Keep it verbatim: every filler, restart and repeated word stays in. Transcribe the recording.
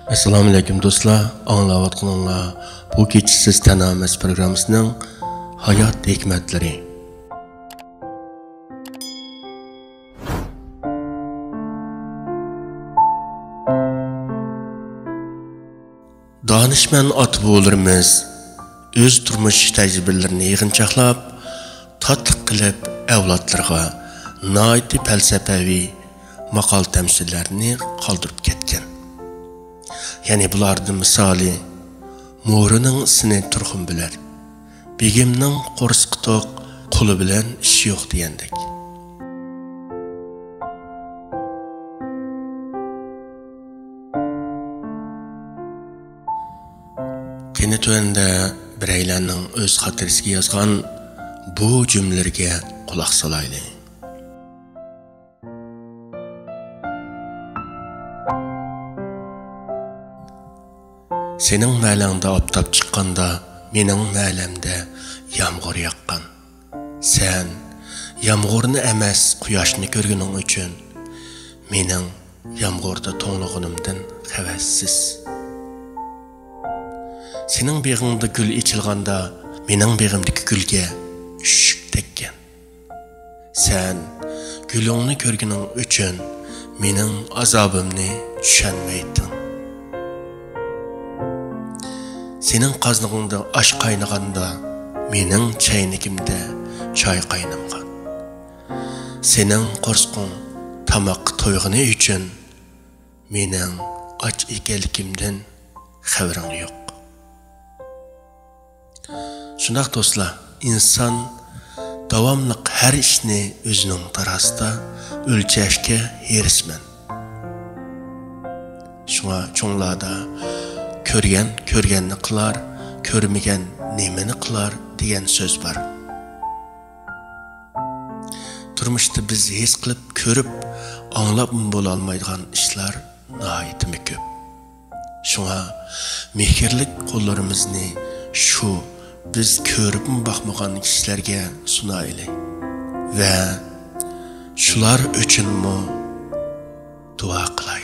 ئەسسالامۇئەلەيكۇم دوستلار، ئاڭلاۋاتقىنىڭلار بۇ كېچە سىز تەنھا ئەمەس پروگراممىسىنىڭ ھايات ھېكمەتلىرى. دانىشمەن ئاتا-بوۋىلىرىمىز ئۆز تۇرمۇش تەجرىبىلىرىنى يىغىنچاقلاپ، تاتلىق قىلىپ ئەۋلادلىرىغا ناھايىتى پەلسەپەۋى ماقال-تەمسىللەرنى قالدۇرۇپ كەتكەن. يەنى بۇلاردىن مىسالى، مورىنىڭ ئىسىنى تۇرخۇن بىلەر، بېگىمنىڭ قورسىقى توق، قۇلى بىلەن ئىشى يوق دېگەندەك. قېنى تۆۋەندە بىرەيلەننىڭ ئۆز خاتىرىسىگە يازغان بۇ جۈملىلىرىگە قۇلاق سالايلى. سېنىڭ مەلەڭدە ئاپتاپ چىققاندا، مېنىڭ مەلەمدە يامغۇر ياغقان. سەن يامغۇرنى ئەمەس، قۇياشنى كۆرگىنىڭ ئۈچۈن، مېنىڭ يامغۇردا توڭلىغىنىمدىن خەۋەرسىز. سېنىڭ بېغىڭدا گۈل ئېچىلغاندا، مېنىڭ بېغىمدىكى گۈلگە ئۈششۈك تەگكەن. سەن گۈلۈڭنى كۆرگىنىڭ ئۈچۈن مېنىڭ ئازابىمنى چۈشەنمەيتتىڭ. سېنىڭ قازىنىڭدا ئاش قاينىغاندا، مېنىڭ چەينىكىمدە چاي قاينىمىغان. سېنىڭ قورسىقىڭ تاماققا تويغىنى ئۈچۈن، مېنىڭ ئاچ ئىكەنلىكىمدىن خەۋىرىڭ يوق. شۇنداق دوستلار، ئىنسان داۋاملىق ھەر ئىشنى ئۆزىنىڭ تارازىسىدا ئۆلچەشكە ھېرىسمەن. شۇڭا چوڭلاردا «كۆرگەن كۆرگەننى قىلار، كۆرمىگەن نېمىنى قىلار» دېگەن سۆز بار. تۇرمۇشتا بىز ھېس قىلىپ، كۆرۈپ، ئاڭلاپمۇ بولالمايدىغان ئىشلار ناھايىتىمۇ كۆپ. شۇڭا مېھىرلىك قوللىرىمىزنى شۇ بىز كۆرۈپمۇ باقمىغان كىشىلەرگە سۇنايلى ۋە شۇلار ئۈچۈنمۇ دۇئا قىلايلى.